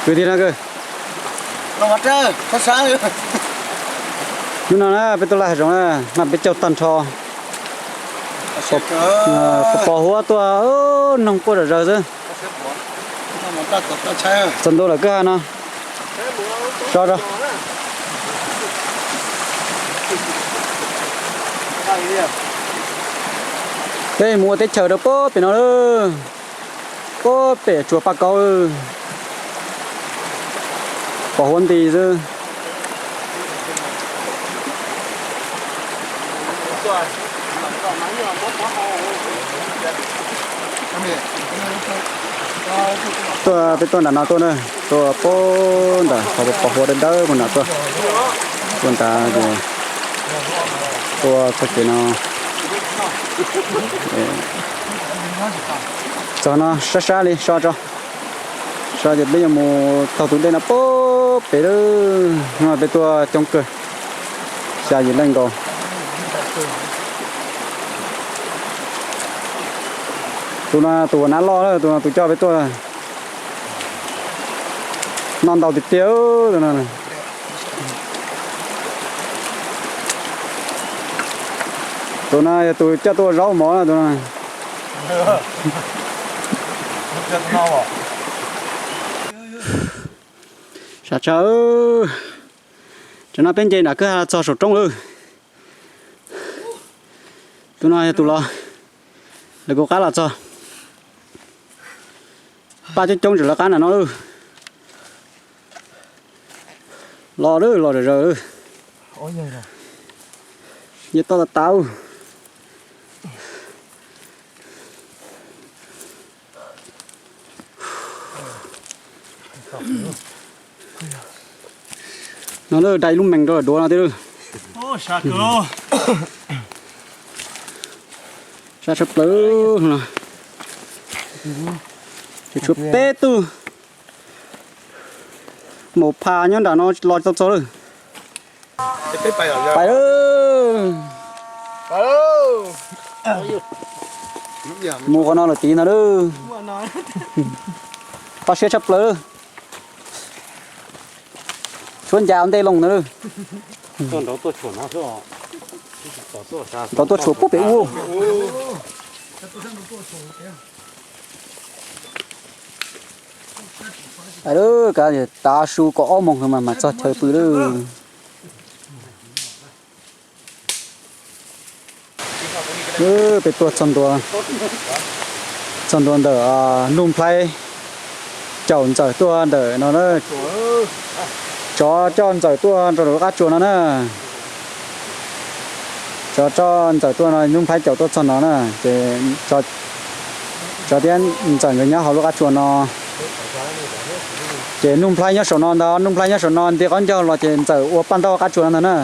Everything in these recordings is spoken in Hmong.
Kwv tij no, hnub no na peb tuaj laj hav zoov na, noj peb caug tag nrho, pos huab tuaj noog quaj zom zaws xwb. Txog ntua lawm kwj ha no. So, peb mus ua teb chaws rau pem no lawm, pem tsuas Paj Kaub, pos huab nti xwb. Tuaj, peb tuaj nram no tuaj na, tuaj pem ntawm qhov pos huab dawb dawb mus nram tuaj, tuaj nrad, tuaj txoj kev no. Txog no sab sab li so tso, so ces peb yuav mus taug tus dej no pem lawm. Hnub no peb tuaj coob kawg, xya yim leej nkaus. Tus no tus uas nav loj lawm, tus no tus coj peb tuaj, noj ntau tiag tiag tus no. Tus no yog tus coj tuaj ua zaub mov na tus no. Sab tshaj, tsam no peb nce nram kwj ha los txog saum roob lawm. Tus no yog tus los, lawv kuv qab los txog. Paj coob coob tseem lawv qab nram no lawm. Los lawm, los zom zaws lawm. Yog toj tas tas. No lawm, da ib lub mees rau duav no thiab lawm. Sab tshaj plaws no. Ces tshuav peb tug maum phas nyob nram no los tsis tau txog lawm. Pais lawm. Mus qhov no lawm tid no lawm. Toj siab tshaj plaws. Tshuav ncas ua ntej loo ntawd lawm. Nrov tuaj tshuam puag pem ub. Lawm, kav tav su kaum ob moos mas mam txog chaw pw lawm. Peb tuaj txog ntua, txog ntua ntawm Nuj Nplhaib caum Ntxawm tuaj ntawm no na. Tsov coj Ntxawm tuaj rau lub qab tsua no na. Tsov coj Ntxawm tuaj no, Nuj Nplhaib caum tuaj txog no na, ces tsov thiab Ntxawm nkawd nyob hauv lub qab tsua no. Ces Nuj Nplhaib nyob saum no ntag, Nuj Nplhaib nyob saum no nti qaub ncaug los ces Ntxawm ua paj ntaub qab tsua no ntag na.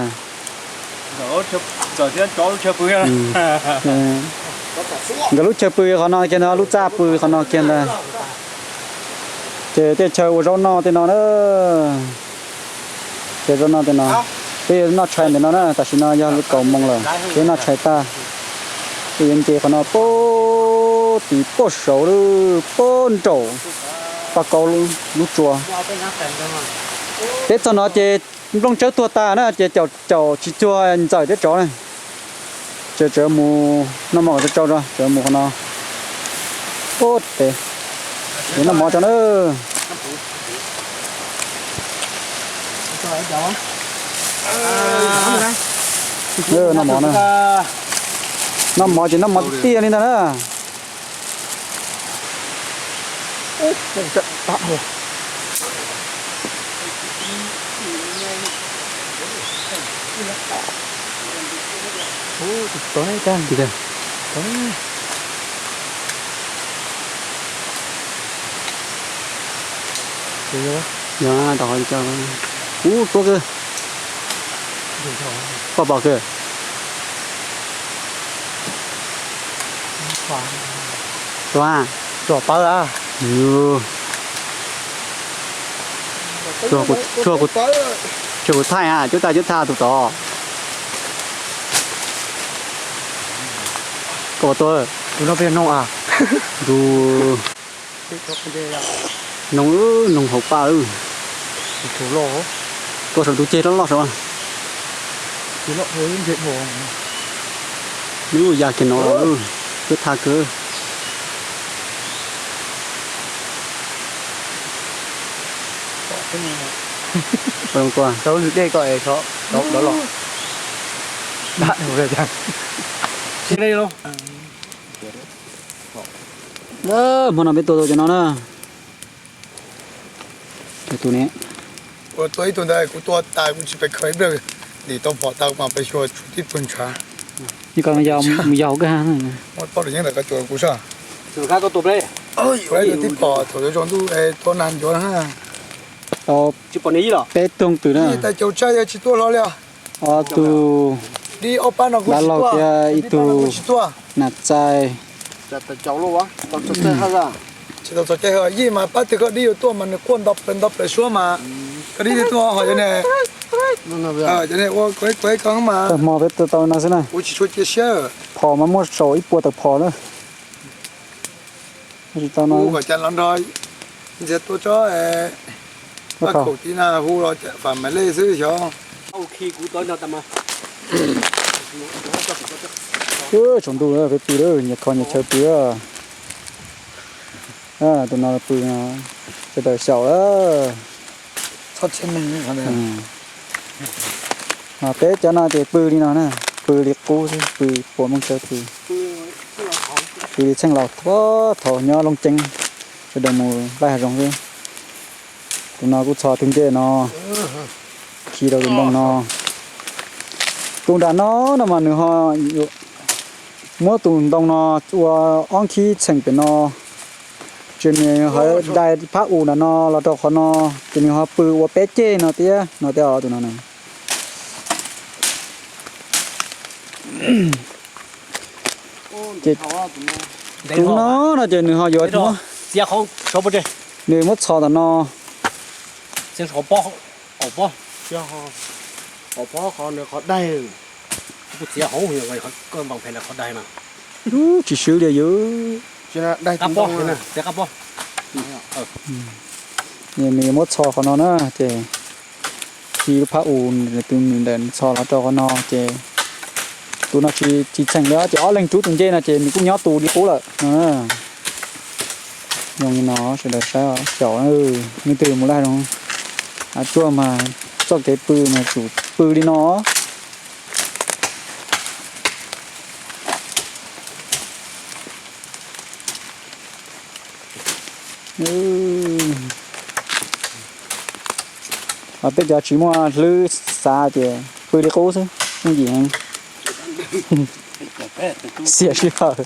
Nkawd lub chaw pw qhov no kiag ntag, lub txaj pw qhov no kiag ntag. Ces tej chaw ua zaub noj tej no na. Chaw zaub noj tej no, peb yuav noj tshais ntawm no na, tam sim no yog kaum moos lawm, peb noj tshais tag, peb yuav nce qhov no puag tim puag saud lawm, puag nraum Paj Kaub lub tsua. Peb txog no ces nplooj tsawb tuag tas na, ces caum tsis cuag Ntxawm thiab tsov na. Ces tseem mus noj mov kom tsau tsau tso, tseem mus qhov no. Ub, tes, noj mov tso na. Noj mov na. Noj mov ces noj mov tiag tiag li ntag na. Yog rau qhov ub tuab kawg, poj pom kawg. Tsuag, tsuag pawv a. Tsuag kuv thaij a, cub tag cub tha tus tod. Koj tua tus no peb noog a. Ntu noog, noog hauv paj. Tuaj saum ntu ceg loj loj saud. Nws ua ya kiag no, twb thaj kawg. Hmo no peb tua tau cov no na. Tus ne, ua tua ib tug ntawd kuv tua tas kuv tsis pes khaws ib pliag, dim tau phom tas mas pes xyuas tshuav tib tug ntshav. Mus yog koj ha. Muab pob rau yeeb ntawm koj cuam kuv soj. Ib tug tib phom thaum yuav tsaus ntuj tua nag ncuav na. Tsis pom ne, peb tug twm na. Tais caum tsaj yog tsis tuaj hlo li os. Ob tug dib ob pab no kuj tsis tuaj, ib tug nas txais. Tsis tau txog caij, yij mas pab twg koj dib yuav tuaj mas nws quaj nto plaws nto plaws suab mas koj dib thiaj tuaj ho cov niag, cov niag ua kuv kuv koj mas. Tag hmo peb tua tau no xwb na. Kuv tsis tshua cia siab. Phom mas muaj saum ib puas tawm phom na. Tsis tau no. Ua cas los nrog Ntxiag tua tsob paj khaum tim na hu los fam mam lej xwb xyov. Tsaus ntuj peb pw lawm, nyias kho nyias chaw pw. Tus no pw, sawv daws xyaum lawm. Peb cov no ces pw li no na, pw li qub xwb, pw puas mooj chaw pw. Pw li txheej laus, thaum nyob Looj Ceeb, sawv daws mus laij hav zoov xwb. Tus no kuj txhos tus ncej no, khi rau tus ntoo no. Tus nram no no mas nws ho muab tus ntoo no ua ob khib txheem pem no, ces nws ho dai phab u nram no los rau qhov no, ces nws ho pw ua peb ceg no thiab no thiab os tus no na. Ces tus no no ces nws ho yuav muab, nws muab txhos tom no. Txiav qhov pob, qhov pob, qhov daig, kuv txiav hauv, koj npau phem qhov daig na. Tsis swb li yus. Qab pob, txiav qab pob. Nws yuav muab txhos qhov no na, ces khi lub phab u, tus nws ntawm txhos los rau qhov no, ces tus no tsis txheem li, ces ob leeg rub tus ncej no ces nws kuj nyob tus li qub lawm no. Zoo li no sawv daws saib xyaum, leej twg mus laij hav zoov, av tsuag mas txoj kev pw mas tsum pw li no. Peb cov tsis muaj hlwb xav ces pw li qub xwb, yooj yim heev. Xiam sij hawm.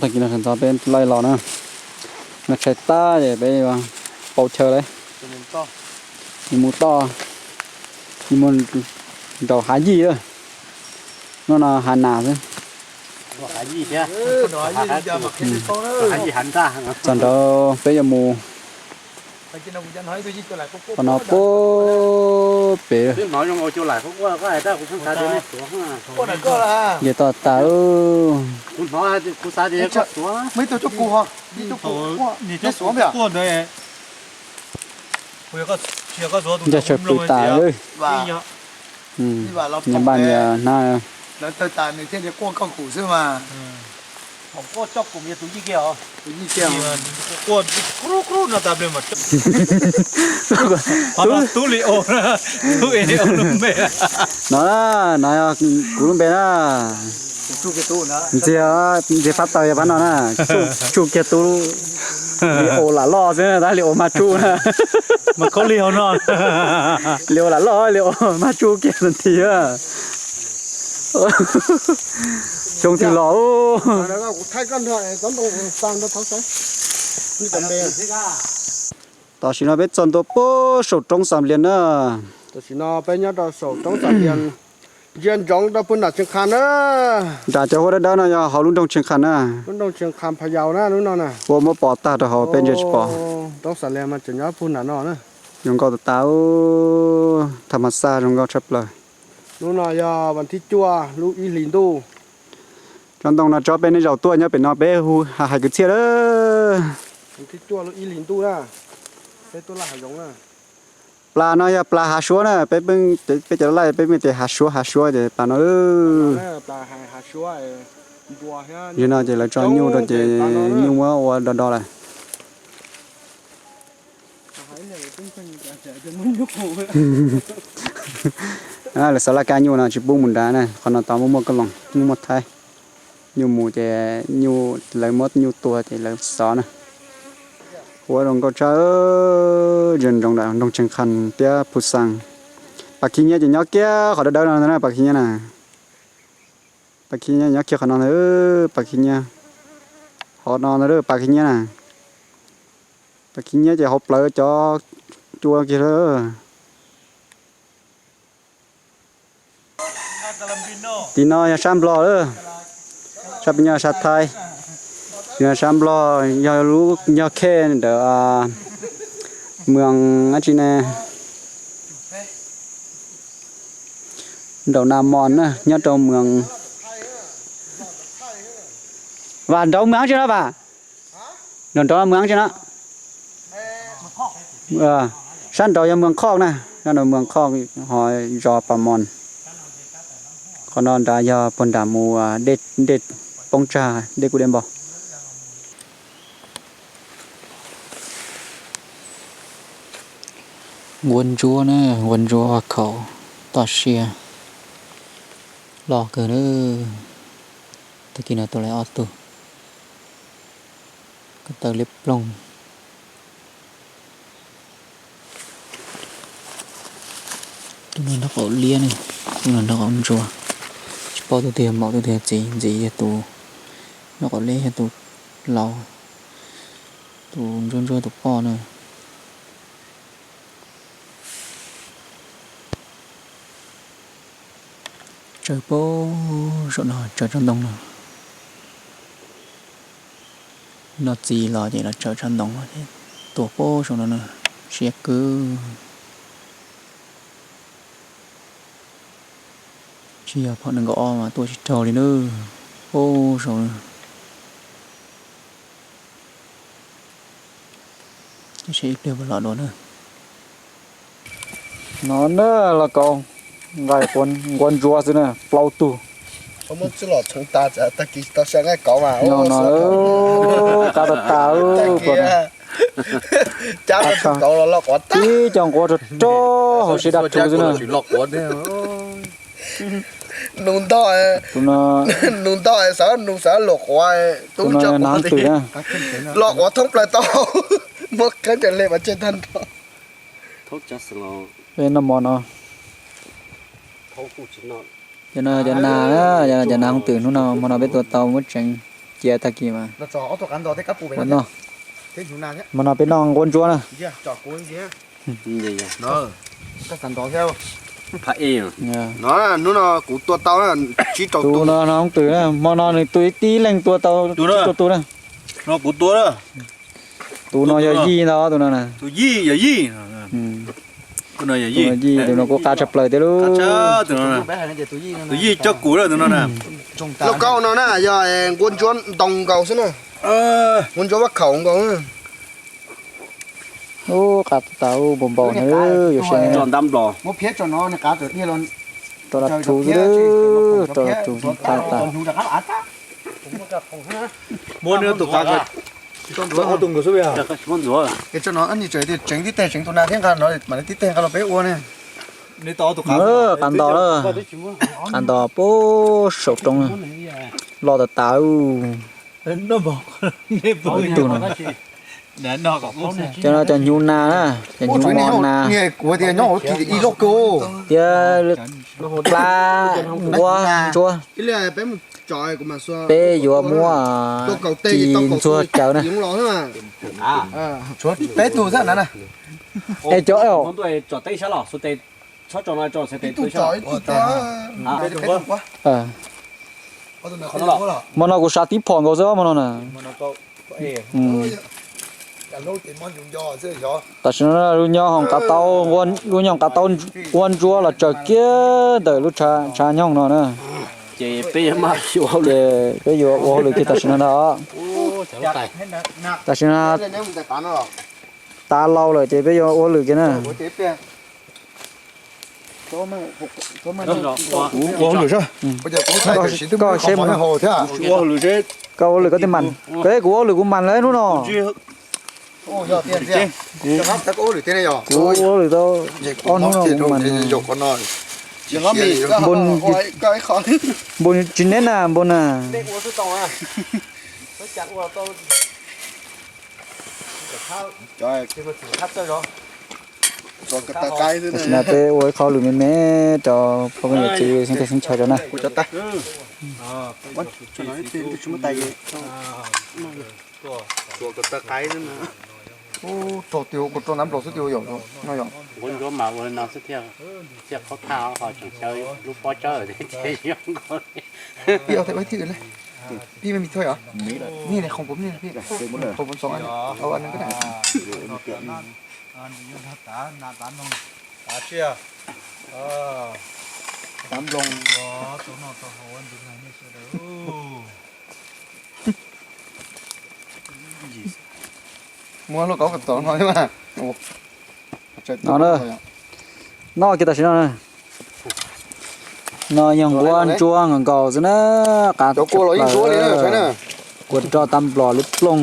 Tag kis no sawv ntxov peb laij los na, no tshais tab ces peb yuav pauv chaw lawm, yuav mus toj, yuav mus nraum hav yij lawm. Hnub no hav nas xwb. Txog nraud peb yuav mus qhov no puag pem. Nce toj tas. Nce tshaj pw tas. Nyob npaj nyias hnab. No, no yog kuv lub npe na. Ntxiag, ntxiag fab taws yog pab no na. Tsuj kiag tub li, ua lam loj xwb tab li ua mag tsuj na. Li ua lam loj li ua mag tsuj kiag ntxiag. Xyoo twg los. Tam sim no peb txog ntua puag saum roob Xam Lias na. Tam sim no peb nyob rau saum roob Xam Lias, ntsia ntsoov rau puag nram Tsees Qhas na. Nram cov huab dawb dawb no yog hauv lub nroog Tsees Qhas na. Lub nroog Tsees Qhas Phas Yaus na, lub no na. Huab muab pov tag rau hauv peb ntsia tsis pom. Roob Xam Lias mas tseem nyob puag nram no na. Zoo nkauj tas tas, tham mas xaj zoo nkauj tshaj plaws. Lub no yog vas thib cuaj lub ib hlis ntuj. Tsob ntoo no tsob peb nej zaum tuaj nyob pem no peb hu hais kwv txhiaj lawm. Plas no yog plas hav suav na, peb, peb cov laij peb pheej tias hav suav hav suav ces plas no. Yog no ces lawv tso nyuj rau ces nyuj muab ua do do lawm. Lawv xov laj kab nyuj no tsis pub mus nrad na, qhov no tau muaj muaj koj loos, muaj muaj thaib. Nyuj mus ces nyuj, lawv muab nyuj tua ces lawv xov na. Huab zoo nkauj tshaj, ntsia ntsoov nram nroog Tsees Qhas thiab Phu Xas. Pas Khib Nyiab ces nyob kiag qhov dawb dawb no na, Pas Khib Nyiab na. Pas Khib Nyiab nyob kiag qhov no ntag, Pas Khib Nyiab. Qhov no ntag Pas Khib Nyiab na. Pas Khib Nyiab ces hauv plawv cov cua kiag lawm. Tim no yog sab Nplog lawm, sab pem no sab Thaib. Tim no sab Nplog yog lub, yog khej ntawm moos dab tsi ne, nraum Nas Mos na, nyob rau moos Vam nraud moos tsi no Vam, nraum nraud moos tsi no. Sab nraud yog moos Khoj na, sab nraud moos Khoj ho zos Pas Mos. Qhov no nrad yog puag nram mus dej poob tsag dej kub dej npau. Nquab ntsuab na, nquab ntsuab vaj khaum toj siab loj kawg na. Tag kis no tua lawm ob tug, ko taw liab ploog. Tus no nraub qaum liab ne, tus no nraub qaum ntsuab. Tsis paub tus twg yog maum tus twg yog txiv, ntxiv yog tus nraub qaum liab yog tus laus, tus ntsuab ntsuab tus poj na. Tsawv puag saum no, tsawv tsob ntoo no. Noj txiv los ces los tsawv tsob ntoo no ces tua puag saum no na, siab kawg. Tsis yog phom nees nkaum ob mas tua tsis raug li na, puag saum na. Ib pliag los dua na. No na, los kaus nqaij nquab ntsuab xwb na, plaub tug. No no, qab tas tas. Tib co nquab rog rog hauv siab dab rhuv xwb na. Nus ntog, nus ntog xav nus xav luam quav, tus no nab twm na. Los quav thoob plaws tau, muab kheeb ncaws le mas tseg tag nrho. Peb noj mov no. Cov no cov nas, cov nas hooj twm hnub no, hmo no peb tua tau muab tseev cia tag kis mas ua noj. Hmo no peb noj nquab ntsuab na. Hnub no no hooj twm na, hmo no nws tua ib tib leeg tua tau tsib rau tus na. Kuv tua. Tus no yog yij ntag, tus no na. Yij, tus no kuj qab tshaj plaws thiab lub. Tus yij coj kuv lawm tus no na. Lub kaub no na yog nquab ntsuab ntoo nkaus xwb na. Nquab ntsuab vaj khaum nkaus. Ub, qab tas ub, npau npau na, yuav saib. Rau las rhuv xwb, rau las rhuv tas tas. Tseev tib teg tseev tus nas thiab nqa no mam li tib teg nqa los peb ua ne. Qab ntos, qab ntos pub saum roob, loj tas tas. Ib tug no, cov no cov hnyuv nas na, cov hnyuv mos nas thiab plab nquab ntsuab. Peb yuav muab ci ntxuag cawv na. Es cov hmo no kuv sav tib phom nkaus xwb hmo no na. Tam sim no lub nyoog qav taub, lub nyoog qav taub nquab ntsuab los tsaws kiag ntawm lub tshav nyoog no na. Ces peb yuav ua hauj lwm kiag tam sim no ntag. Tam sim no tav laus lawm ces peb yuav ua hauj lwm kiag na. Koj seb, koj ua hauj lwm koj twb mas, koj kuv ua hauj lwm kuv mas lawm hnub no. Kuv ua hauj lwm tau ob hnub no kuv mas. Npun tsis neb na, npun na. Tam sim no peb ua ib qho hauj lwm me me rau phooj ywg txiv xeeb txheej tshawj rau na. Muab lub kaub tom no thiab mas. No, noj kiag tam sim no. No yog nquab ntsuab nkaus nkaus xwb na. Qab, kua roj tag nplom li ploog.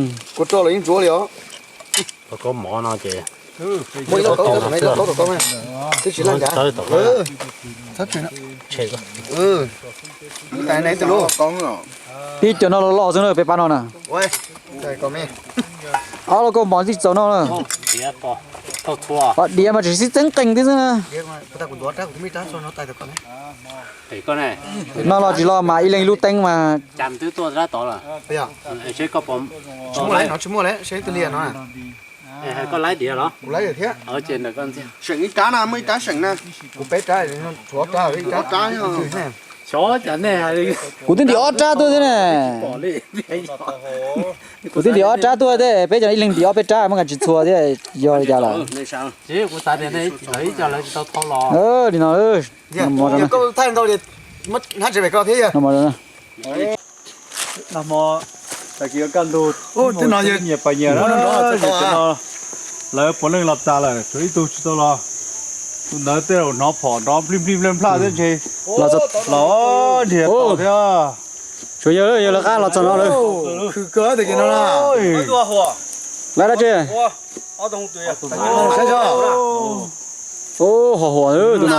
Pib cov no los loj xwb na peb pab no na. Ob lub kaub mom txij txaus no na. Diav mas tsis xib txeeb qees tib xwb na. No los tsis los mas ib leeg ib lub teeb mas. Seem ib rab na, muaj ib rab seem na. Kuv twb ntim ob rab tuaj thiab ne. Kuv twb ntim ob rab tuaj thiab, peb cov ib leeg ntim ob peb rab muab nkag tsis txhua thiab, yog li cas lawm. Li no. Tag kis yuav kaj ntug, nyias pas nyias na, no lawv puav leej los tas lawm, tshuav ib tug tsis tau los. Tus ntawd tej zaum hnov phom nrov nplij nplij nplaj nplaj thiab ntshe. Los nrhiav tom thiab. Tsuas yog yog lawv qab los txog no lawm. Khwv kawg tag kis no na. Lawv dab tsi? Ub, hos huam tus no.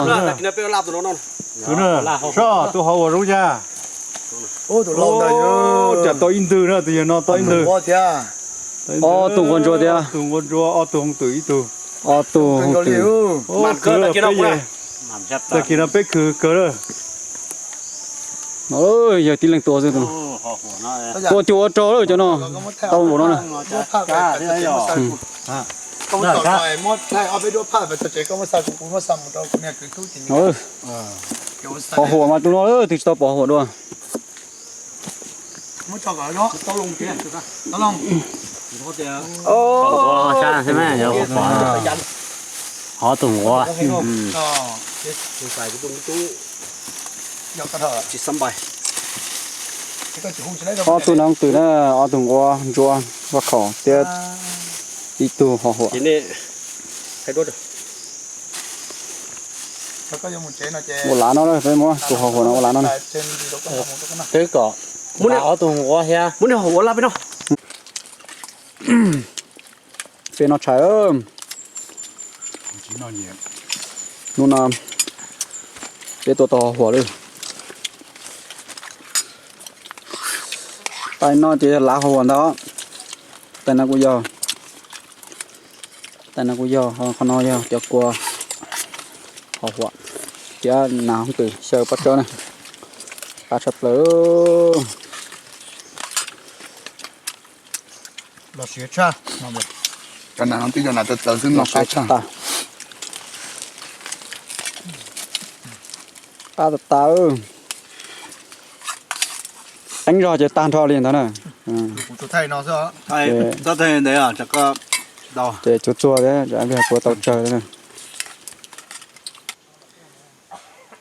Soj, tus hos huam zoo yag. Cas tau ib ntwg na, tus yawg no tau ib ntwg. Ob tug nquab ntsuab thiab. Tus nquab ntsuab, ob tug hooj twm ib tug. Ob tug hooj twm. Tag kis no peb khwv kawg lawm. Yawg tib leeg tua xwb tus. Tua cuag ua rog lawm cov no. Tau npaum no na. Qhov huam mas tus no twb tsis tau pom huam dua. Hov tus nquav. Ob tug noob twm na, ob tug nquav ntsuab vaj khaum thiab ib tug hov huam. Ua lav no, peb muab tus hov huam no ua lav no. Twb kom ob tug nquav thiab muab niag hov huam laj peb no. Peb noj tshais. Hnub no peb tua tau hov huam lawm. Tais no ces yog lav hov huam ntag. Tais no kuj yog, tais no kuj yog, qhov no yog cov kua hov huam thiab nas hooj twm xyaw paj tsawb na. Qab tshaj plaws. Cov nas no twb yog nas tawv tawv xwb, no qab tshaj. Qab tas tas. Teeb zog ces tag nrho li ntawd na. Ces txuag txuag thiab kuv tau tsawg.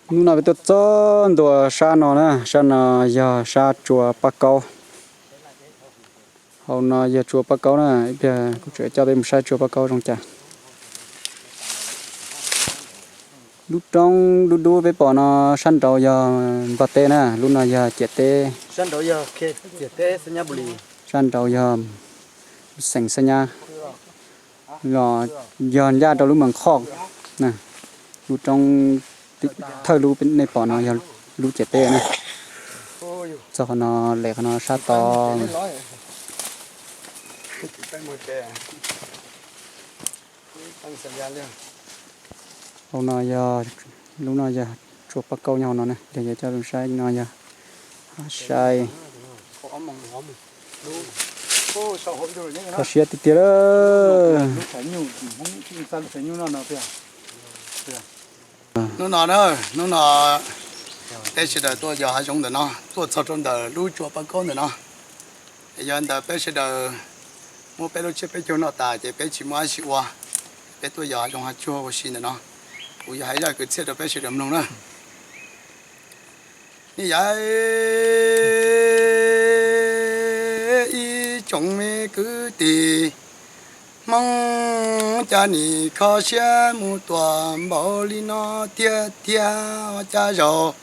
Hnub no peb tuaj txog ntua sab no na, sab no yog sab tsua paj kaub. Hauv no yog tsua paj kaub na, ib pliag kuv tseem coj peb mus saib tsua paj kaub zoo cas. Lub roob dub dub peb pom no sab nraud yog Nplog teb na, lub no yog ciam teb. Sab nraud yog xeem Xab Nyab, yog ncaj rau lub Moos Khoj na. Lub roob thawj lub nej pom no yog lub ciam teb na. Txog qhov no, lem qhov no sab tod. Hauv no yog, lub no yog tsua paj kaub nyob hauv no na, yog coj saib no yog saib. Kho siab tiag tiag lawm. Hnub no, hnub no peb sawv daws tuaj yos hav zoov ntawm no, tuaj txog rau ntawm lub tsua paj kaub ntawm no. Yog ntawd peb sawv daws muab peb lub tsiab peb caug noj tas ces peb tsis muaj dab tsi ua, peb tuaj yos hav zoov hav tsuag ua si ntawm no. Kuv yog hais zaj kwv txhiaj rau peb sawv daws mloog na. Ni yam ib tsoom me kwv tij Hmoob, cas nim kho siab mus tuaj npaum li no thiab thiab, cas zaum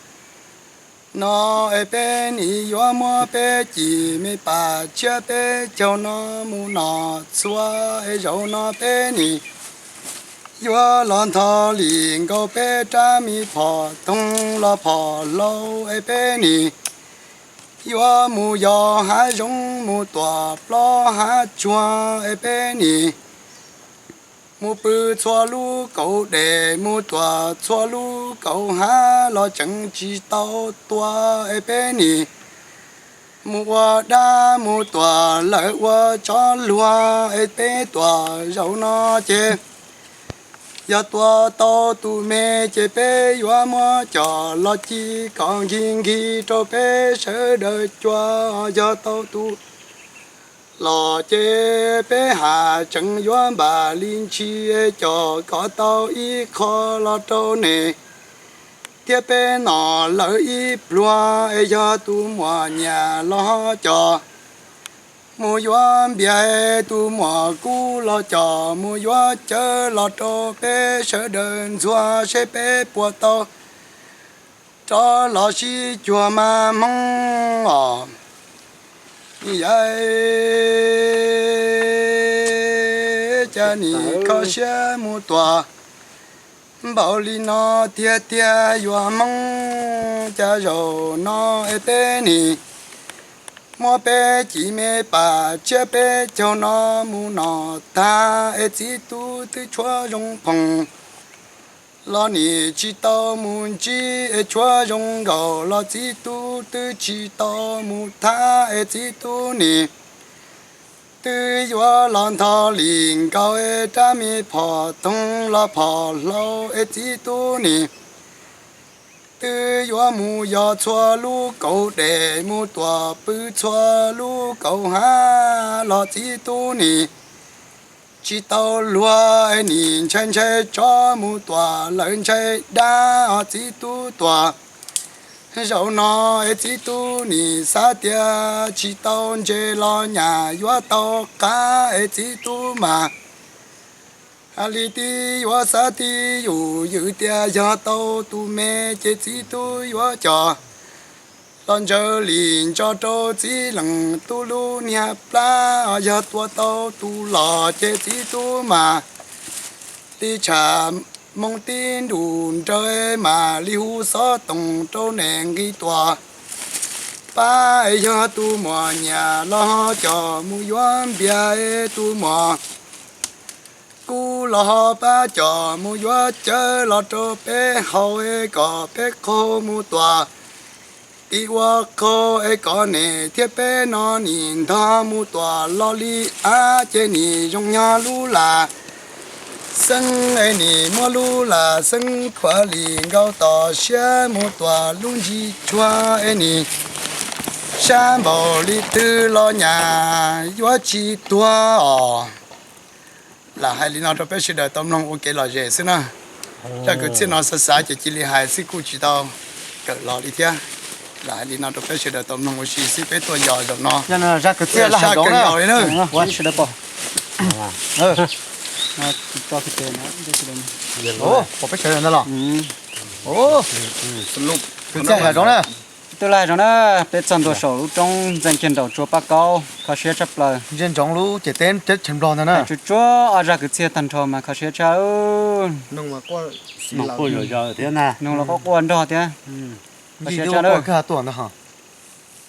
no es peb nim yuav muab peb cim me pas tsiab peb caug no mus nom txhua, es zaum no peb nim yuav los nthos li nkaus peb rab me phom toog los phom hlau, es peb nim yuav mus yos hav zoov mus tuam plob hav tsuag, es peb nim mus pw txhua lub kaum dej mus tuam txhua lub kaum hav los tseem tsis tau tua, es peb nim mus ua dab mus tuam lawm ua tsov luag, es peb tuam zaum no ces yog tua tau tus me ces peb yuav muab coj los ci kom nkig nkig rau peb sawv daws cuag, yog tau tus los ces peb has tseem yuav npam li ntshis, coj kom tau ib qho los rau nej thiab peb nom lawm ib pluag, es yog tus muaj nyiaj los coj mus yuav npias, tus muaj kub los coj mus yuav cawv los rau peb sawv daws ntxuag seb peb puas tau rov los sib cuag mas Hmoob os. Yam cas nim kho siab mus tuaj npaum li no tiag tiag yuav Hmoob, cas zaum no es peb nim muab peb cim me pas tsiab peb caug no mus nom tag, es txiv tub twb tshuav zoo phoom los nim tsis tau mus ntsib es tshuav zoo nkaus los txiv tub twb tsis tau mus thab es txiv tub nim twb yuav los ntho li nkaus es rab me phom toog los phom hlau es txiv tub nim twb yuav mus yos txhua lub kaum dej mus tuam pw txhua lub kaum hav los txiv tub nim tsis tau luag es nim ntshai ntshai tsov mus tuam lawv ntshai dab os txiv tub tuam. Zaum no es txiv tub nim xav tias tsis tau ntse los nyam yuav tau qab es txiv tub mas hais li tib yuav xav tib yus ywm tias yog tau tus me ces txiv tub yuav coj los ntsaws li ntso rau txiv leej tub lub niag plab os yog tua tau tus los ces txiv tub mas li tsham moo tib nrus nraws mas li hu xov tooj rau neeg nqi tuam pab es yog tus muam nyiam los ho coj mus yuav npias es tus muam kub los ho pab coj mus yuav cawv los rau peb haus es kom peb qaug mus tuam tim ua qaug es kom niam thiab peb no nim ntog mus tuam los li av ces nim zoo nyob lub lam xeeb es nim muab lub lam xeeb khuav li nkaus tom siab mus tuam lub ntsis tsuag es nim sab npaum li twg los nyam yuav tsis tuag os. Lam hais li no rau peb sawv daws tau mloog ua kev lom zem xwb na. Zaj kwv txhiaj no xav xav ces cia li hais xwb kuj tsis tau kawm los li thiab. Lam hais li no rau peb sawv daws tau mloog ua si xwb peb tuaj yos zaum no. Zaj kwv txhiaj laj hais kawg nkaus li na. Peb sawv daws ntag los. Kwv txhiaj hais zoov na. Twb laj hais zoov na, peb txog ntua saum lub roob ntxeev kiag nraum tsua paj kaub kho siab tshaj plaws. Ntsia ntsoov lub cev teb teb chaws Nplog ntag na. Tsuas tsuab ob zaj kwv txhiaj tag nrho mas kho siab tshaj. Noog los quaj quaj nrog thiab. Kho siab tshaj.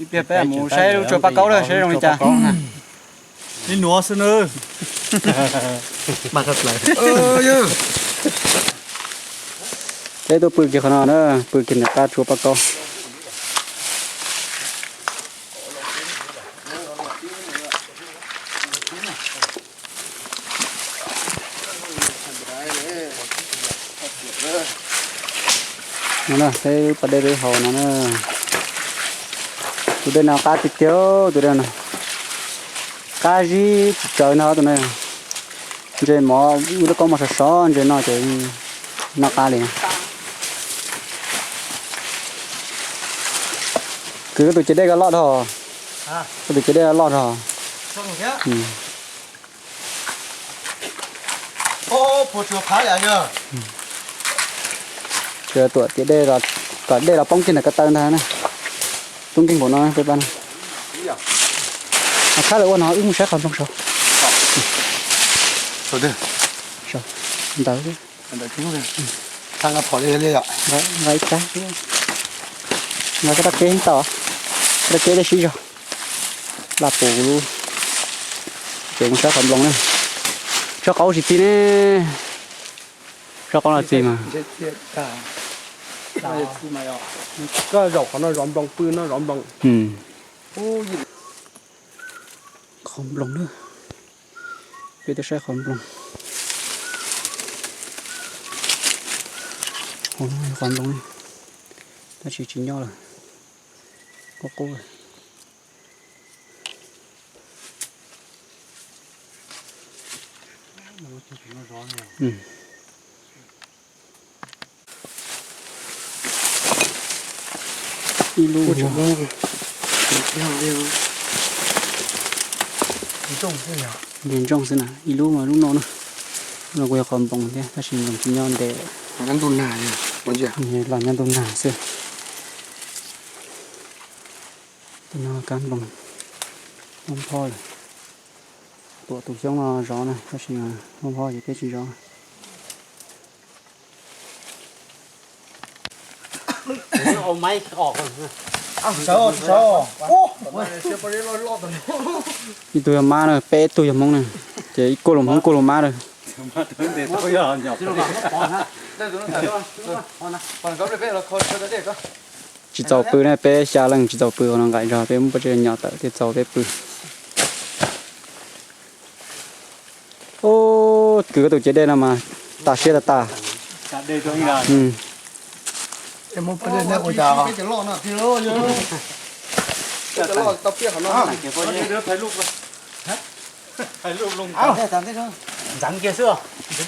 Ib pliag peb mus saib lub tsua paj kaub na saib zoo li cas. Ib nuav xwb na. Peb tuaj pw kiag qhov no na, pw kiag ntawm qab tsua paj kaub. No na, peb pas dej peb haus no na. Tus dej no qab tiag tiag, tus dej no qab zib tsis tsawv ntag tus no. Ntses mov, wb lub kaub mov sov sov ntses no ces noj qab li. Kwv, koj tus ciav dej koj loj dhau. Koj tus ciav dej loj dhau. Tsuas tuam ciav dej, kom dej los poob kiag ntawm ko taw ntag na. Tub nkeeg npaum no peb pab no. Khab lawv ua no wb mus saib qhov nploog saud. Ntawd. Nqa ib rab, nqa koj rab keb tau, koj rab keb dej sib zog. Laj pus lub, ces mus saib qhov nploos na. Tsob qaub tsis txi ne. Tsob qaub los txi mas. Koj zaum qhov no zov nploos pw no zov nploos. Qhov nploos na. Peb tuaj saib qhov nploos. Qhov nploos ne, tab sis tsis nyob lawm. Qub qub. Ib lub, ntsooj xwb na, ib lub mas lub no na. No kuj yog qhov nploos thiab tab sis nploos tsis nyob ntev. Los nyob ntuj nag xwb. Tus no kab nploos, mob phob lawm. Tuam tus xyoob no zov na tab sis mob phob ces peb tsis zov. Ib tug yog mab na, peb tug yog hmoob na, ces ib kuj los hmoob kuj los mab na. Tsis txaus pw ne, peb xya leej tsis txaus pw, qhov no nqaim zog, peb muab pob zeb nyom tawm thiaj txaus peb pw. Ub, kwv koj tus ciav dej no mas tas siab tas tas.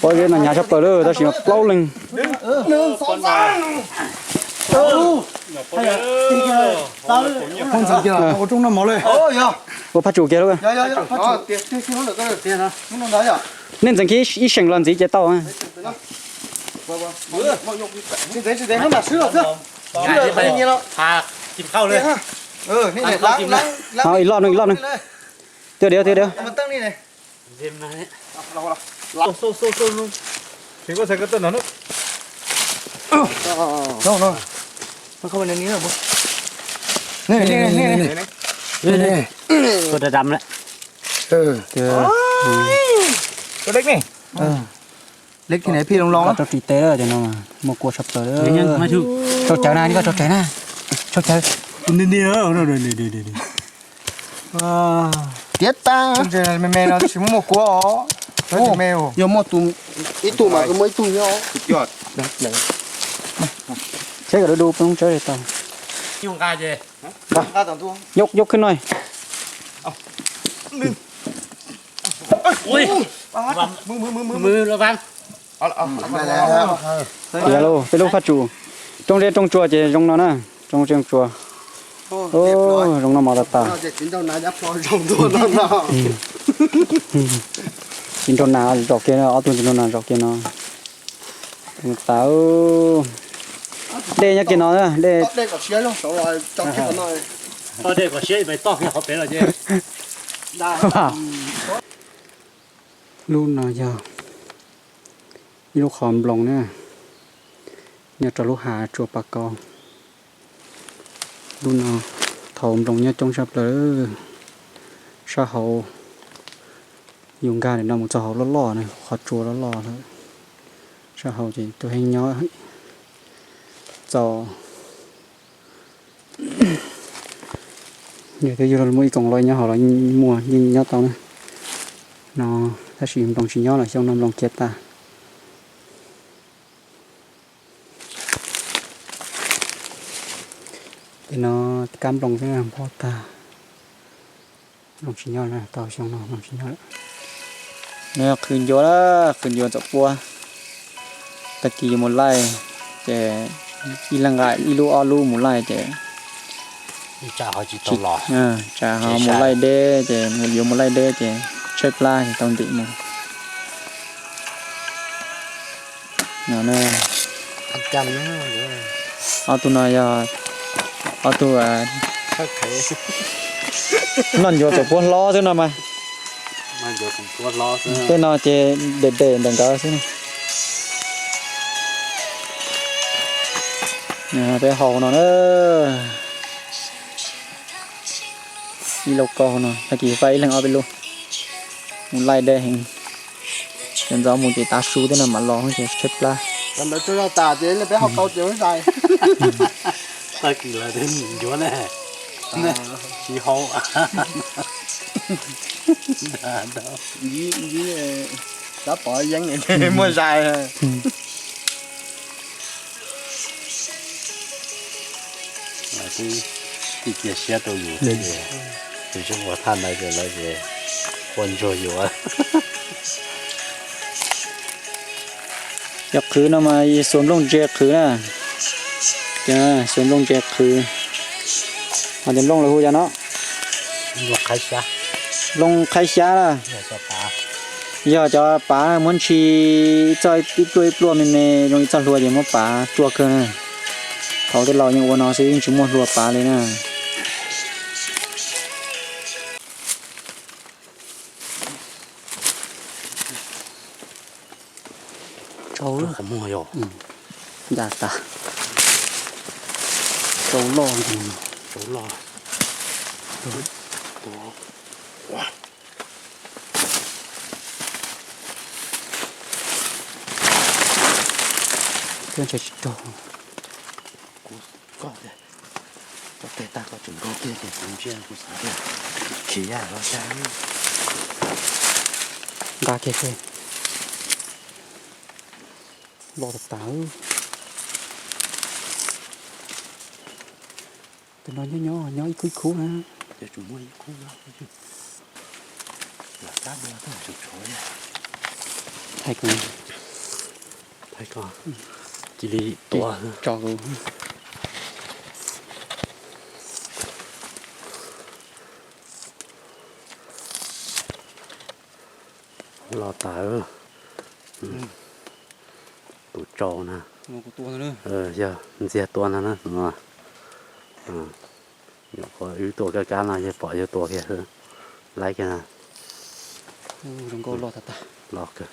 Pob zeb no hnyav tshaj plaws lawm, tab sis mas plaub leeg. Ua phaj tsum kiag lawm. Nej ntxeev kiag ib seem los ntxiv ces tau. Ib lob, ib lob. Tiag tiag, tiag tiag. Koj rau ris tes lawm, cov no muaj kua tshaj plaws. Tsau cawv na, koj tsau cawv na, tsau cawv. Tiav tas. Me me no tsis muaj kua os. Yog muaj tus, ib tug mas muaj ib tug nyob. Tsheb kom du du peb tsheb tau. Yauj khwb no. Tiav lauj, peb lub phaj tsum. Rooj zeb rooj tsua ces zoo no na. Rooj zeb rooj tsua. Zoo no mos tas tas. Txiv nraug nas zom kiag, ob tug txiv nraug nas zom kiag no. Tas. Dej nyob kiag no, dej. Lub no yog ib lub qhov nploos na, nyob rau lub hav tsua pas kaus. Lub no thaum nploos nyob coob tshaj plaws. Sab hauv yus nkag ntawm no mus txog hauv loj loj na, qhov tsua loj loj lawm. Sab hauv ces tus heev nyob txaus. Yog twb yug muaj ib koom loj nyob hauv los muaj yeej nyob tau na. No tab sis nploos tsis nyob lawm, xyoo no nploos khiav tas. Ces no kab nploos xwb, nploos tag. Nploos tsis nyob lawm, tau xyoo no nploos tsis nyob lawm. No qhwv ncuav, qhwv ncuav txawm puab. Tag kis yuav mus laij, ces ib leeg nqa ib lub ob lub mus laij ces tsam ho mus laij deb ces, yuav mus laij deb ces tshaib plab ces tau ntim mus. No, ob tug no yog ob tug noj ncuav txawm puab hlob xwb no mas. Tej no ces deb deb ntawm nkawd xwb. Peb haus no na. Ib lauj kaub no tag kis faib ib leeg ob peb lub mus laij deb heev. Cov ntxov mus ces tav su tej no mam los ces tshaib plab. Tag kis lawv ncuav ne, tsis haus. Tab pov yeeb muaj zais. Twb cia siab rau yus thiab ces, tus tsis ua thaj no ces lawv ces quaj ntsuag yus. Cov qhwv no mas xuas nplooj ntse qhwv na. Xuas nplooj ntse qhwv. Ho cov nplooj lawv hu cov no nplooj qhaib xyab na. Yog cov pav muab ntshis ib txoj ib pluaj ib pluaj me me zoo ib txoj hlua ces muab pav ruaj kawg na. Thaum tej laus yeej ua no xwb, yeej tsis muaj hlua pav li na. Tsau, qhov muag yog ncaj tas. Tsau loj, tsau loj. Ntshe tsis raug. Kuv, koj tias koj teg tag koj tseem nkaug kiag ces kuv ntsia kuv xav tias khiav yam los cas. Nqa kiag seb. Loj tas tas. Tus no nyob nyob nyob ib khub ib khub na. Thaij kuv, thaij kuv, cia li tua tso kuv. Los tas. Tus tsau na. Yog ntxiag tua ntag na tus no. Nyuam qhuav wb tua kab kab no yog pom yog tua kiag xwb. Laib kiag na. Los kawg.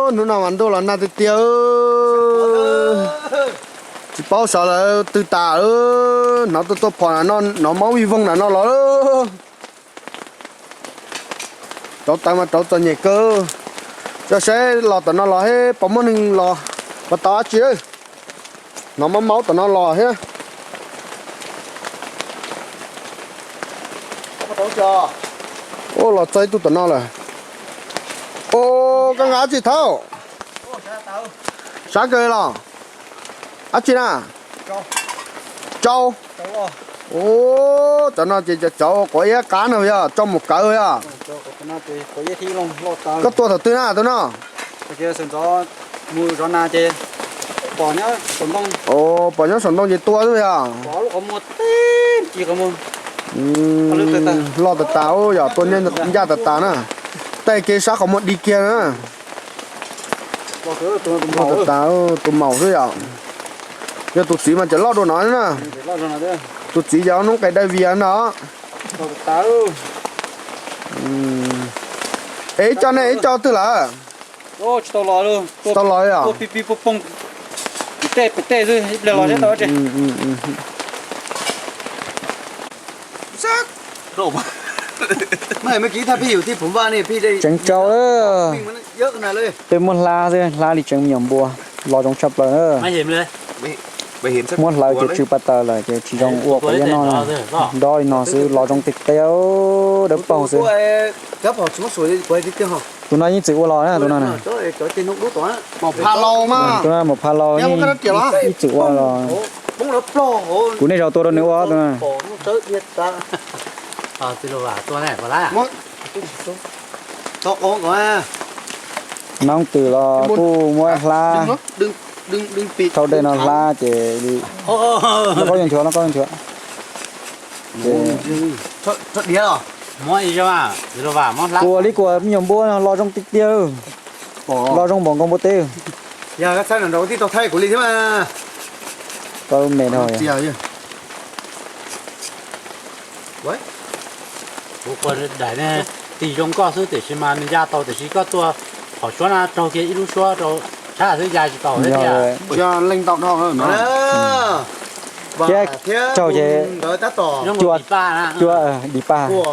Hnub no mas ntuj los nag tiag tiag. Tsis paub xyov lawv twg tas, hnov tuaj tuaj phom no, hnov maub vij voog na no los. Rauv taws mas rauv txom nyem kawg. Coj saib los tom no los thiab puas muaj neeg los puas tau dab tsi. Hnov maub maub tom no los thiab. Ua los txog ib tug tom no lawm. Ua koj nqa dab tsi thaub? Sab kawg los? Dab tsi na? Tsau. Ua cov no ces cov quav iab qab no yog tsau mus kawv yog? Koj tua thaum twg na tus no? Pom nyob saum ntoo ces tua xwb yog? Loj tas tas yog tua ncaj tas tas na. Tej kev sab qhov muag dig kiag na. Loj tas tas, tus maum xwb yom. Yog tus txiv mas cov loj dua no na. Tus txiv yog noob qes dai vias no. Es ib co nej ib co twg lawm? Tsis tau los yom? Tseev tsau, peb muab hlab xwb, hlab li tseev me nyuam npua, los zoo tshaj plaws na. Muab hlawv ces tsw pa taws lawm ces tsis zoo ua quav iab noj. Nrov li no xwb los zoo tiag tiag, dawb paug xwb. Tus no yeej txwm ua los na tus no na. Tus no maum pha laus yeej ib txwm ua los. Kuv nej zaum tua rau nws ua tus no. Noob twm los kuj muab hlab, thauj dej no hlab ces li, no koj yuav nchuav, no koj yuav nchuav. Kuv ua li kuv me nyuam npua no los zoo tiag tiag, los zoo npaum nkaus npua teb. Koj lub me dhau. Kuv ua daim ne, tig zoo koj xwb tiam sis mas nws ya tau tiam sis koj tua qhov suab na raug kiag ib lub suab rau tshab xwb ya tsis tau thiab. Thiab raug ces cua, cua dim pag. Ua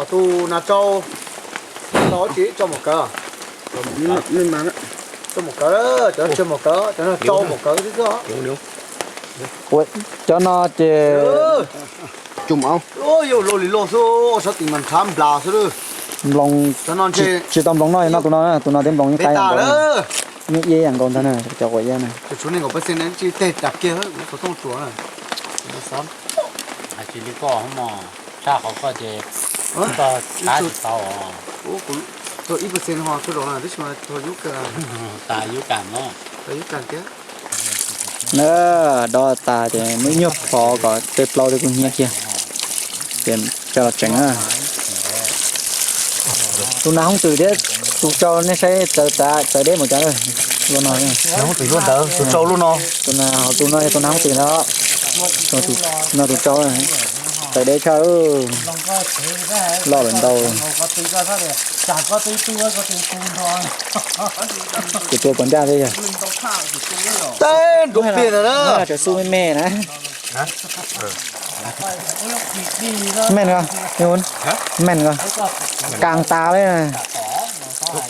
cov no ces nploos, tsis tau nploos noj no, tus no, tus no thiab nploos yeej qaib, yeej iab ib yam nkaus ntag na cov quav iab na. Na, do tas ces muab ib nyuag phov kom tej plaub tej kub hnyiab kiag, ces coj los tseev na. Tus nas hoob twm thiab tus tsau nej saib txawv txav txawv deb mus cov lub no. Tus no, tus no yog tus nas hoob twm ntag. No tus tsau txawv deb tshaj, loj lawm ntau. Ces tua puas ncaj thiab yog? Tseem xub me me na. Meej, meej, kas tas li. Yog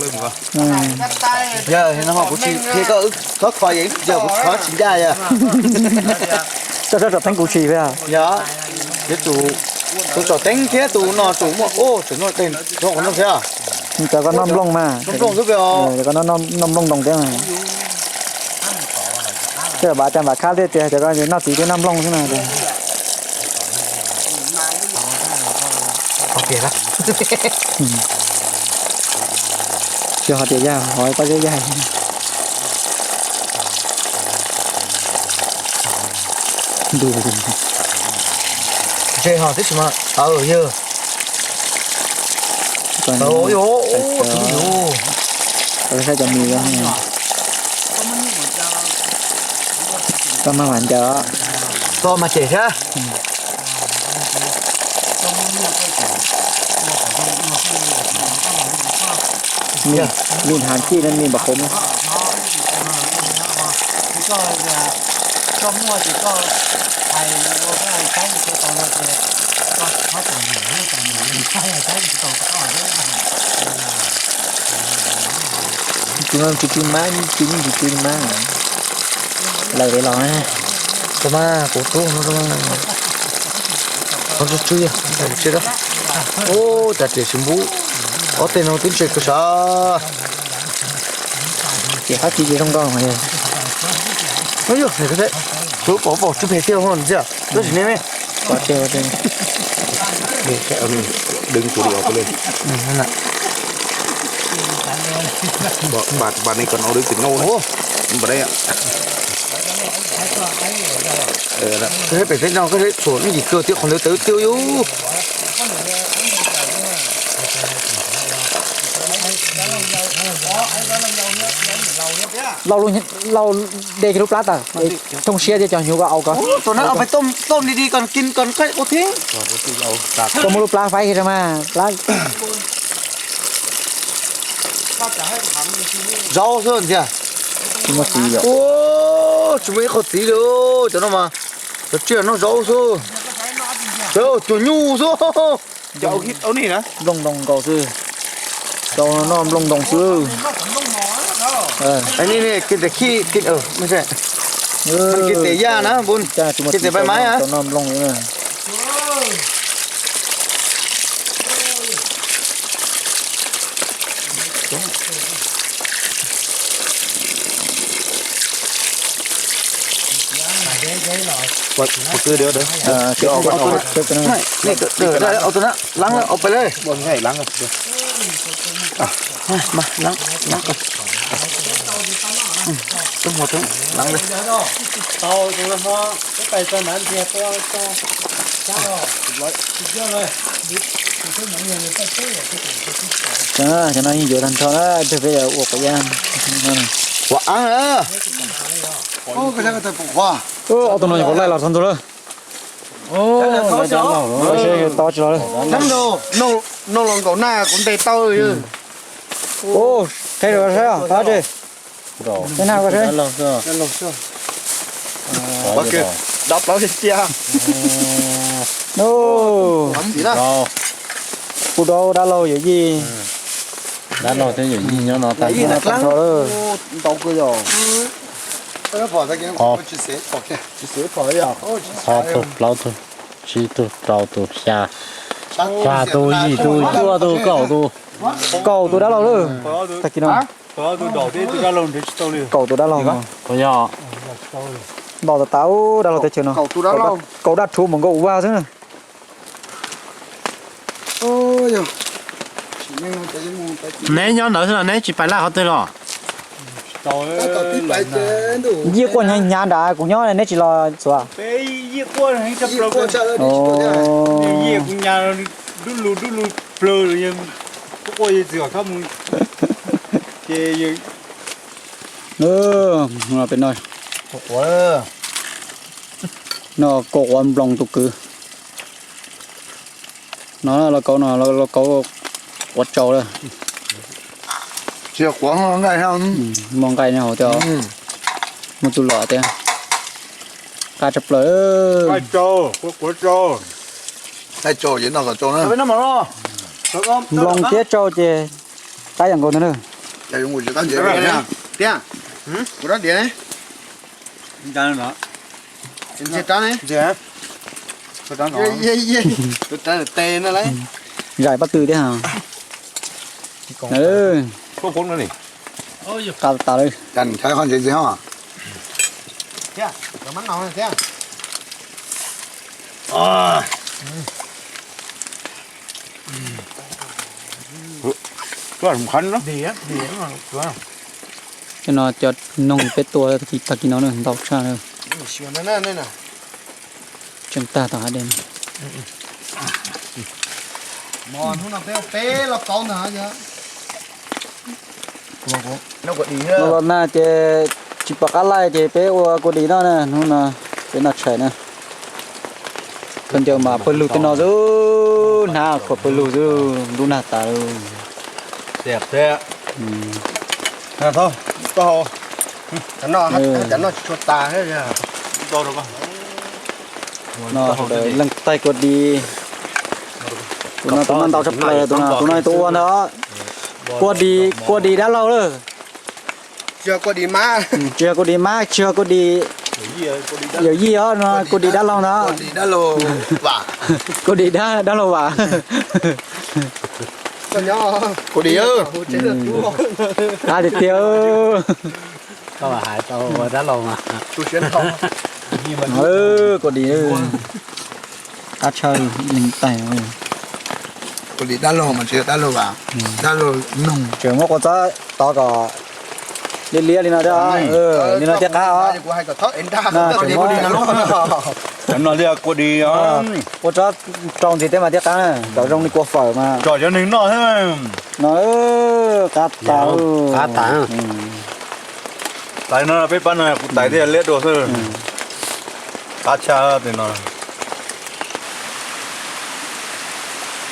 no kuv tsis qhia koj, koj kho yog kuv kho tsis ncaj yog. Koj tsob tsom teeb kuv tsis yog. Yog, tus tsom teeb thiab tus no tus muaj ub tseem noj tej rau qhov no thiab. Cov koj noj nplooj mas. Noj nplooj xwb pes os. Cov koj noj nplooj ntoos thiab mas. Tej zaum Npam Cag Npam Khab thiaj tias cov koj noj txiv thiab noj nplooj xwb na. Tsis ho tias yag, ho pob zeb yag. Ntu. Ntshe ho tib si mas, yog. Saib cov mis, koj maj mam ncaws. Koj mas cem thiab. Mis, mis hav kij no mis npam qhov no. Tus no tus twg mab, tus no tus twg mab. Lawm li los. Tus mas kuv tub no, no tsw tsw, ua cas riam tsis npub. Ob teg no twb ntshe kawg sav. Ces qab kis ces zoo nkauj. Ub, pom pom tsw phem tiag ntxiag, tab sis ne. Đừng chủ động lên. Bà, bà này còn nói đối với nhau. Bà đây ạ. Koj saib pem teb no, koj saib txhuam me ntsis kawg thiab qhov ntawd tawv tiag yus. Lauj, lauj, de kiag lub plab tawm, thooj siab thiab cov hnyuv ko au ko. Tus no peb toj di di kom kin kom qab ua thiab. Koj muab lub plab faib kiag rau mas, plab. Zaub xwb ntxiag. Tsis muaj txiv yom. Tsis muaj ib qho txiv li, cov no mas cov tsiaj noj zaub xwb. Cov cuag nyuj xwb. Nplooj ntoo nkaus xwb. Zaub no noj nplooj ntoo xwb. Kin tes khij, kin tes yaj na, kin tes pais maiv na. Noj nplooj. Tus na, leeb, au pais li. Leeb, leeb, leeb li. Cov no yeej yuav tag nrho na, peb yuav ua quav yab. Quav ab. Ob tug no nyuam qhuav laij los txog ntua lawm. Tau tsis los li. Noj los nkaum na, kuv ntes tau. Qheb rau saib, qab tsi. Qheb na koj saib. Dab plaub cia. Kuv rau dab laug yawm yij. Dab laug thiab yawm yij nyob no tag nrho lawm. Ob tug, plaub tug, tsib tug, rau tug, xya, xya tug, yim tug, cuaj tug, kaum tug. Kaum tus dab laug lawm. Tag kis no kaum tus dab laug. Yog, ntaus tas tas dab laug teb chaws no. Kaum dab rhuv mus nkaus ua vaj xwb na. Neb nyob ntawd xwb los neb tsis pais laj qhov twg los? Yij quaj hnyav hnyav nrad, kuv nyob neb tsis los txuas. Peb no, no kaum quav nploos tus kwv. No los kauv, no los kauv quav tsau lawm. Tsis yog quav, muaj nqaij nyob hauv thiab. Muaj tus lom thiab. Qab tshaj plaws. Nploos thiab tsau ces Qab yam nkaus ntag na. Tiag, kuv rab diav ne. Zais pab tw thiab. Qab tas li. Cov no cov noog peb tua tag kis no ntau tshaj na. Tseem tag tom hav dej. Los los nag ces tsis pom qab laij ces peb ua kua dis noj na, hnub no peb noj tshais na. Khaub ncaws mas pawg lug tej no xwb, hnab khuam pawg lug xwb, ntub nag tas lawm. Leej taig kua dis. Tus no tus no ntau tshaj plaws, tus no tus ua ntag. Kua dis, kua dis dab laug lawm. Tsis yog kua dis mab, tsis yog kua dis yawm yij os, no kua dis dab laug ntag. Kua dis dab laug vam. Qab tiag tiag. Kua dis, qab tshaj leej taig. Kua dis dab laug mas tsis yog dab laug vam, dab laug noog. Tseem muab kua txob tov kom liab liab li no thiab, li no thiaj qab os. Kua txob rau ntxiv thiab mas thiaj qab na, kom zoo li kua fawm mas. Tsom cov neeg noj thiab. No qab tas. Tais no peb pab no kuv tais thiaj liab dua xwb. Qab tshaj tes no.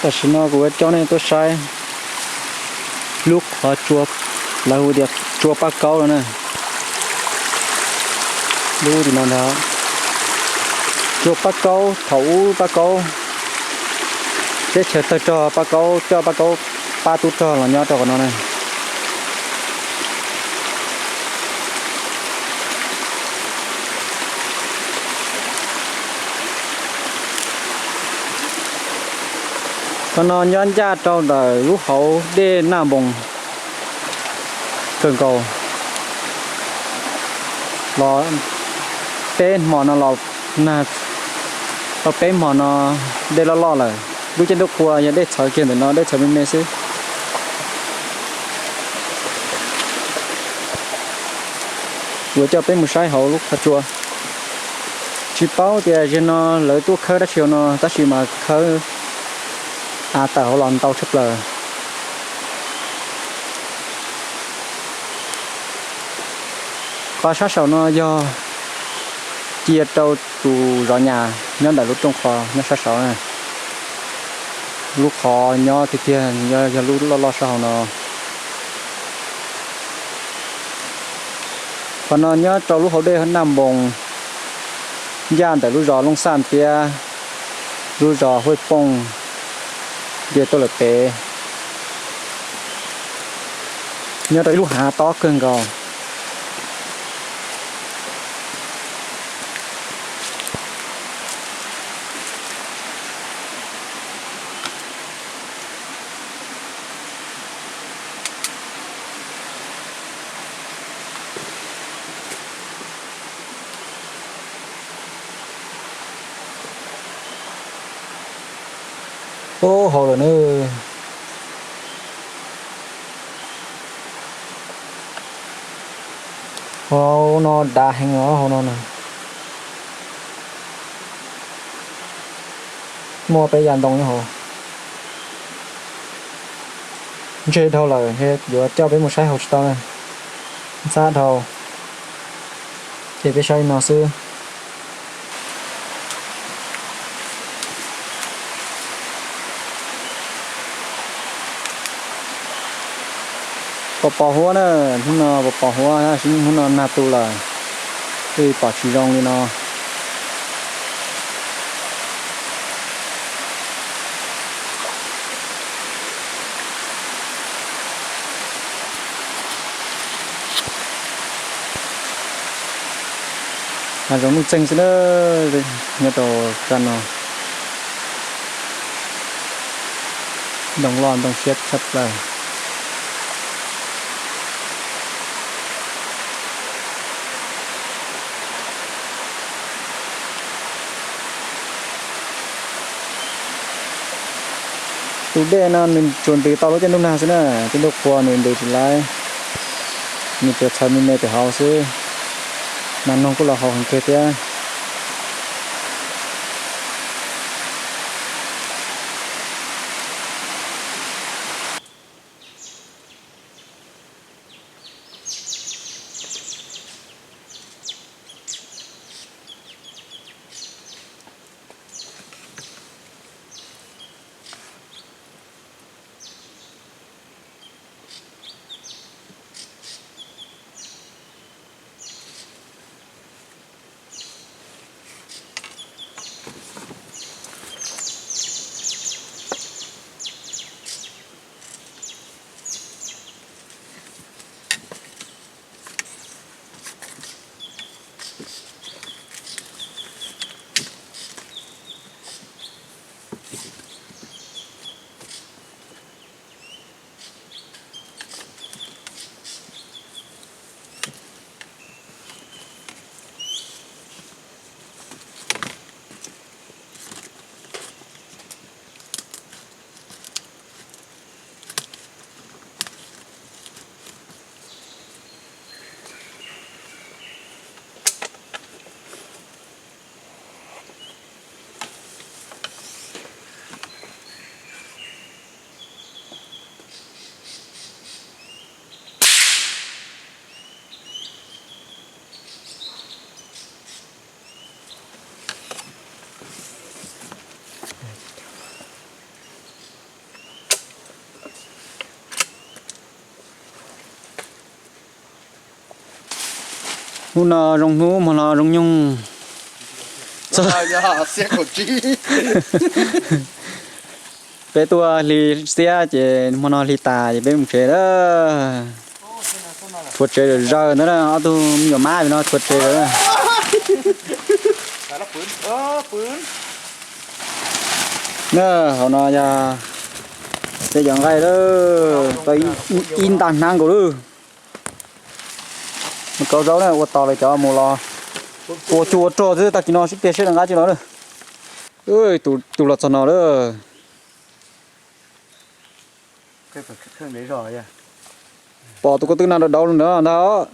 Tam sim no kuv coj nej tuaj saib lub qhov tsua, lawv hu tias tsua Paj Kaub no na. Lub tim no ntag. Tsua Paj Kaub, thaum ub Paj Kaub, teb chaws tawg rog Paj Kaub coj Paj Kaub pab tub rog los nyob rau qhov no na. Qhov no nyob ncaj rau ntawm lub hauv dej Naj Npoos kawg nkaus. Los peb hmo no los nag, los peb hmo no dej loj loj lawm. Lub caij ntuj qhua yog dej txhawv kiag ntawm no, dej txhawv me me xwb. Kuv coj peb mus saib hauv lub qhov tsua. Tsis paub tias zaum no lawv tuaj khawb dab tsi hauv no tab sis mas khawb av tawm hauv los ntau tshaj plaws. Qhov sab saum no yog cia rau tus zov nyas nyob ntawm lub rooj qhov nyob sab saud na. Lub qhov nyob tiag tiag yog lub loj loj sab hauv no. Qhov no nyob rau lub hauv dej Naj Npoos, ncaj ntawm lub zos Looj Xaj thiab lub zos Huaj Pooj, nce tuaj lawm pem, nyob rau ib lub hav tob kawg nkaus. Ub, hauv lawm na. Hauv no dav heev os, hauv no na. Muaj peb yav ntoo nyob hauv. Ntshe dhau lawm, yuav coj peb mus saib hauv tsis tau na. Ntxhab dhau, ces peb saib li no xwb. Pos pos huab na, hnub no pos pos huab, hnub no nag tu lawm, pom tsis zoo li no. Hav zoov nuj txeeg xwb na, nyob rau kab no. Ntoo loj ntoo siab tshaj plaws. Tus dej no nws tsuas ntws tau lub caij ntuj nag xwb na, caij ntuj qhua nws ntws tsis laib, nws tsuas txhawv me me pem hauv xwb. Nas noog kuj los haus heev kawg thiab. Hnub no zoo hnub, hmo no zoo nyoog. Peb tuaj hli xiab ces hmo no hli tas ces peb mus tsev lawm. Tshuav tsev zawm zawg ntawd na, ob tug me nyuam mab no tshuav tsev lawm. Na, hauv no yog peb cov nqaij lawm, tau ib nta hnab nkaus lawm. Mus kauv zaub na, ua tos lawv cov mus los. Ua cuag ua rog xwb, tag kis no sib pliag seb lawv nqa tsis los na. Tus los txog no lawm. Pom tus ko tw no dav dav ntag.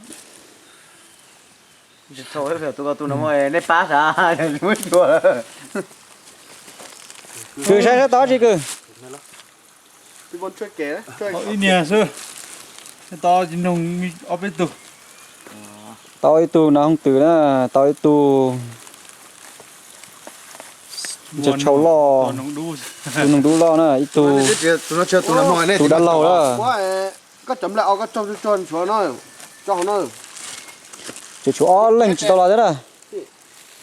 Kwv, saib saib tau dab tsi kwv. Ib niag xwb, tau tsis noog ob peb tug. Tau ib tug nas hooj twm na, tau ib tug ntsa tshau loj, tus noog dub loj na, ib tug, tus dab laug na. Tseem tshuav ob leeg tsis tau los thiab na.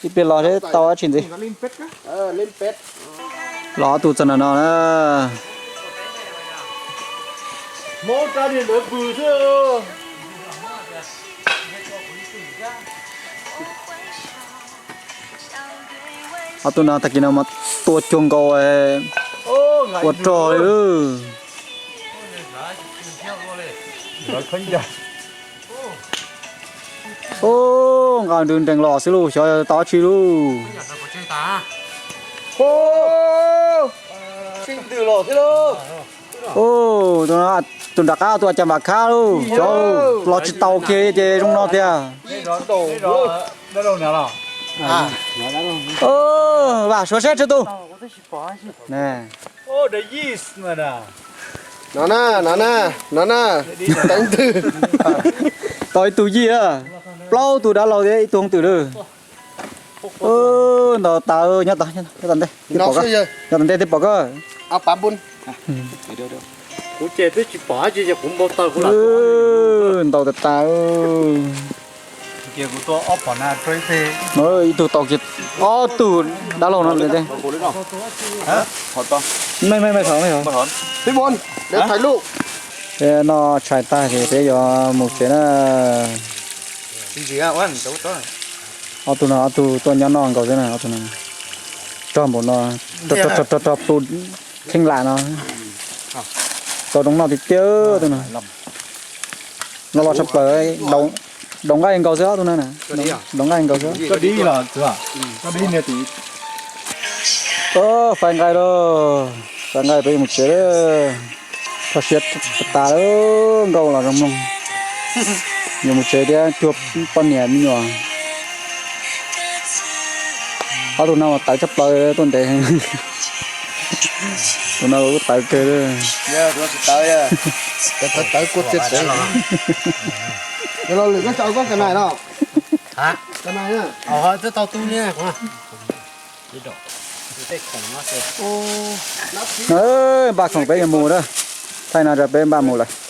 Ib pliag los seb tau dab tsi ntxiv. Los ob tug txog no no na. Ob tug no tag kis no mas tua cuag nkaus ua rog li. Ub, nqa nrees los xwb lauj, xyov tau dab tsi lauj. Ub, tus nram qab tus cas npam khab lauj, xyov los tsis taus kiag ces zoo no tiag. Vam suav seb tsawg tus. No na, no na, no na, teev twg. Tau ib tug yij, plaub tug dab laug thiab ib tug hooj twm lawm. Ntaus tas, nyob tom ntej, nyob tom ntej thiaj pom koj. Ntaus tas tas. Ib tug tau kiag ob tug dab laug no. Peb noj tshais tag ces peb yuav mus tsev na. Ob tug no ob tug tuaj nyob noj nkaus xwb na, ob tug no. Rog npaum no, rog rog rog plu kheej lam no. Tau zoo noj tiag tiag tus no. Los los tshaj plaws, daus nqaij nkaus xwb ob tug no na. Daus nqaij nkaus xwb. Faib nqaij lauj, faib nqaij peb yuav mus tsev lawm. Kho siab tas lawm, nkauj los zoo mloog. Yuav mus tsev thiab cuag poj niam me nyuam. Ob tug no mas tawv tshaj plaws tuaj ntev. Tus no kuj tawv kawg. Tawv kua txiav tsev. Los lwm koj tso koj ka nais no. Ka nais na. Npaj khoom peb yuav mus na. Thaij no rau peb npaj mus lawm.